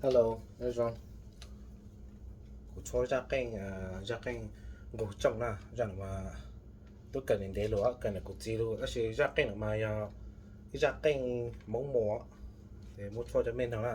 Hello, nyob zoo. Kuv tshuab zaj qeej, zaj qeej nkaug tsooj na, zaj no mas twb kawm ntev ntev lawm, kawm ntawm kuv txiv lawm, tab sis zaj qeej no mas yog ib zaj qeej Hmoob Muas, es muab tshuab cov mej no na.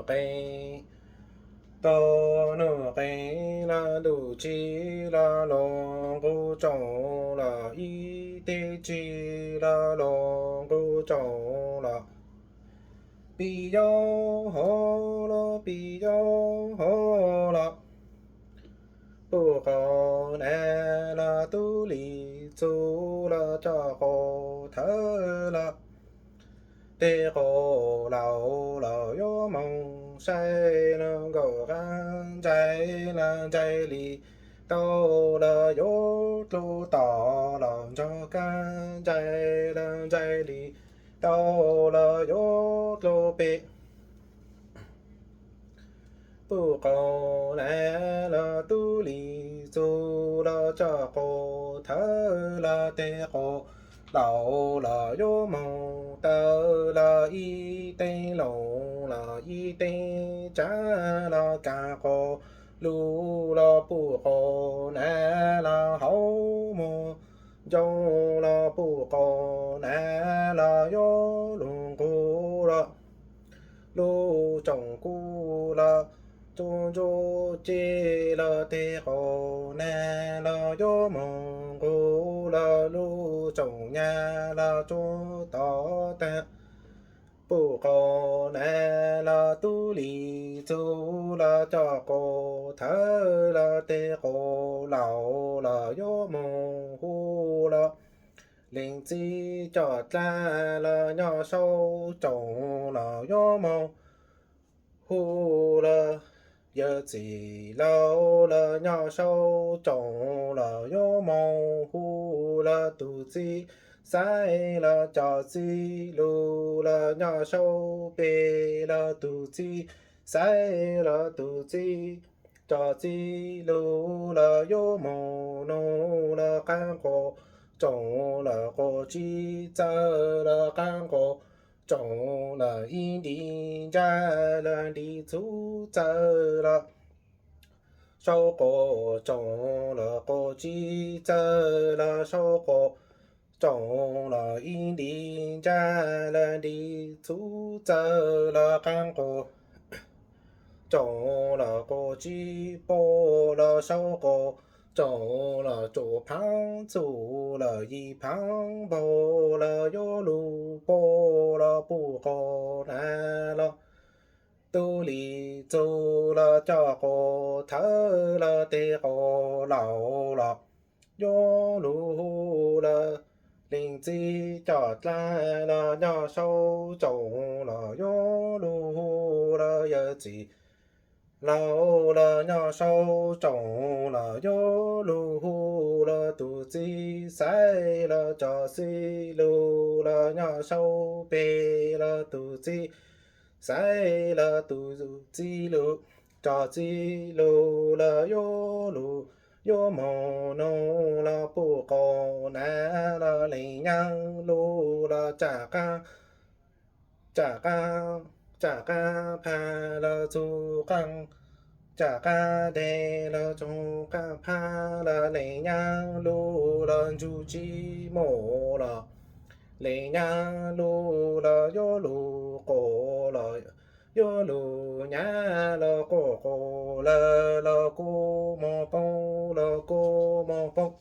qees, tau nug qees los ntuj tsi los lug nqus tsoom los ib teg tsi los lug nqus tsoom los pib yau hauv los pib yau hauv los puj qaum na los tub lis txug los coj qaum thawv los tej qaum laus los yuav moog saib los nkaum qab ntsais los ntsais li tau los yuav dlug tom los nrog kab ntsais los ntsais li tau los yuav dlug pem puj qaum na los tub lis txug los coj qaum thawv los tej qaum laus los yuav moog taw los ib teg loos los ib teg tsav los kav qaum lug los puj qaum na los hauv moog ncoo los puj qaum na los yuav lug nqus los lug tsoom kuv los tsuj ntsuj ceg los tej qaum na los yuav moog nqus los lug tsoom nyab los tsuj tom tag puj qaum na los tub lis txug los coj qaum thawv los tej qaum laus los yuav moog hu los lees txib coj dlaab los nyob saub tsoom los yuav moog hu los yawm txiv laus los nyob saub tsoom los yuav moog hu los tus txib xaiv los cov txib lug los nyob saub pem los tus txib xaiv los tus txib cov txib lug los yuav moog nug los qaab qua tsoom los qua tsib txawg los qaab qua tsoom los ib nti ntsab los nti txug txawg los saub qua tsoom los qua tsib txawg los saub qua tsoom los ib nti ntsab los nti txug txawg los qaab qua tsoom los qua tsib puag los saub qua tsoom los tsuas phaav txug los yim phaav npaug los yuav lug puag los puj qua na los tub lis txug los coj qua thawv los tej qua laus los yuav lug hu los lees txib coj dlaab los nyob saub tsoom los yuav lug hu los yawm txiv laus los nyob saub tsoom los yuav lug hu los tus txib xaiv los cov txib lug los nyob saub pem los tus txib xaiv los tus txib lug cov txib lug los yuav lug yuav moog nug los puj qua na los lees nyaab lug los tsam qaab tsam qaab tsam qaab phaj los txug qaab tsam qaab deg los txug qaab phaj los lees nyaab lug los ntsuj tsi mus los lees nyaab lug los yuav lug qua los yuav lug nyab los qua qua lawm los kuj moog poob los kuj moog poob